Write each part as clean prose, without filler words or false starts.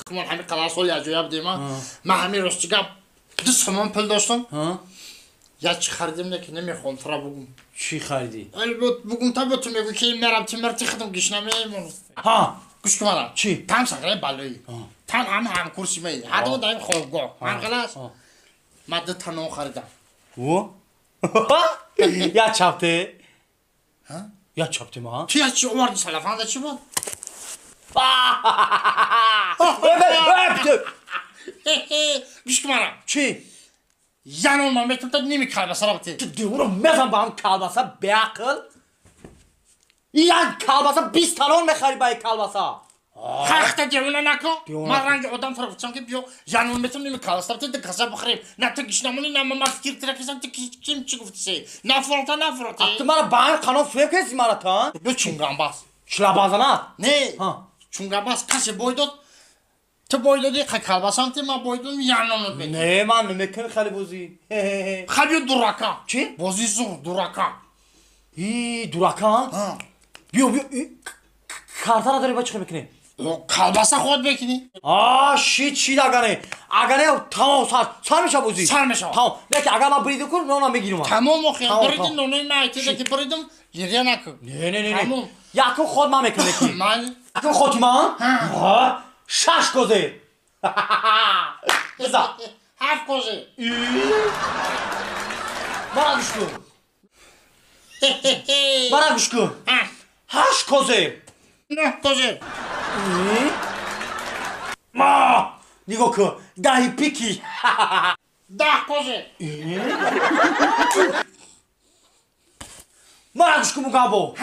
Хумон ҳамин қадар сол яҷоя будем, ман ҳамин рости гап 2 сомон пул доштам. Я чӣ харидем, не ки намехоҳам тура бугум. Чӣ харидӣ? Бугум та бо ту мегӯй ки мерам ти мерти худам гишна мемонам. Ҳа, гӯш кун мана. Чӣ? Там сағираи балоӣ. Тан ҳама ҳамкурси маи. Ҳар ду даим хобгоҳ. Ҳамхелас? Ман 2 та нон харидам. О? Я чапте? Я чапте ма? Ту я чӣ оварди салафанда чӣ буд? Гӯш кун мана. Чӣ? Я нон ман метавонам та ними калбасара бите. Ту девуро мезан ба ҳам калбаса, беақл. Як калбаса 20 та нон мехари ба ин калбаса. Хахта девона накун. Ман ранги одам туро гуфтам ки биё я нон метавонам ними калбаса бите, ду каса бихӯрем. На ту гишнамонӣ, на ман фикр тира кисам, ту ким чӣ гуфтисе? Нафрота, нафрота. А ту мара ба ҳар қанон фиреб кардӣ мара та? Биё чунгамбас. Шлабазанат? Не. Чунгамбас касе бой дод. Ту бой додӣ, калбасам ти, ман бой додам, я нонот метавонам. Не, ман намекунам хеле бозӣ. Ха биё дурака. Чӣ? Бозии зур, дурака. И дурака? Биё, биё, картара дорӣ, ба чӣ мекунӣ? Калбаса худ мекунӣ? А, шит, шит, агане. Агане, тамом, сар меша бозӣ. Сар мешава. Тамом. Не ки агар ман бриду кун, нона мегирам. Тамом, охи, бриди нонои ман айтида ки бридум, гиря накун. Не, не, не, не. Якум худ ман мекунам ки. Ман? Якум худи ман? Ҳа. 6 козе. Биза. 7 козе. Мара гӯш кун. Мара гӯш кун. 8 козе. 9 козе. Ма! Нигоҳ кун. 10 пики. 10 козе. Мара гӯш кун мугабо.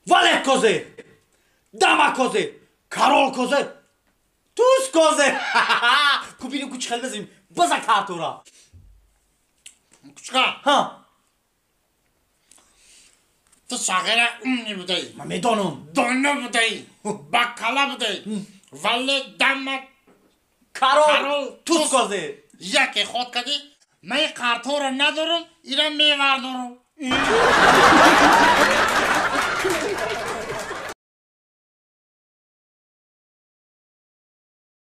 Валет козе. Дама козе. Карол козе. Туз козе. Купини ку чӣ хел бизем. Биза картора. Кучка. Ҳа. Ту сағира умни будаӣ. Ман медонам. Доно будаӣ. Бакала будаӣ. Вале дама Карол туз козе. Яке ход кардӣ. Ман ин қартҳоро надорам, ира мевардорам.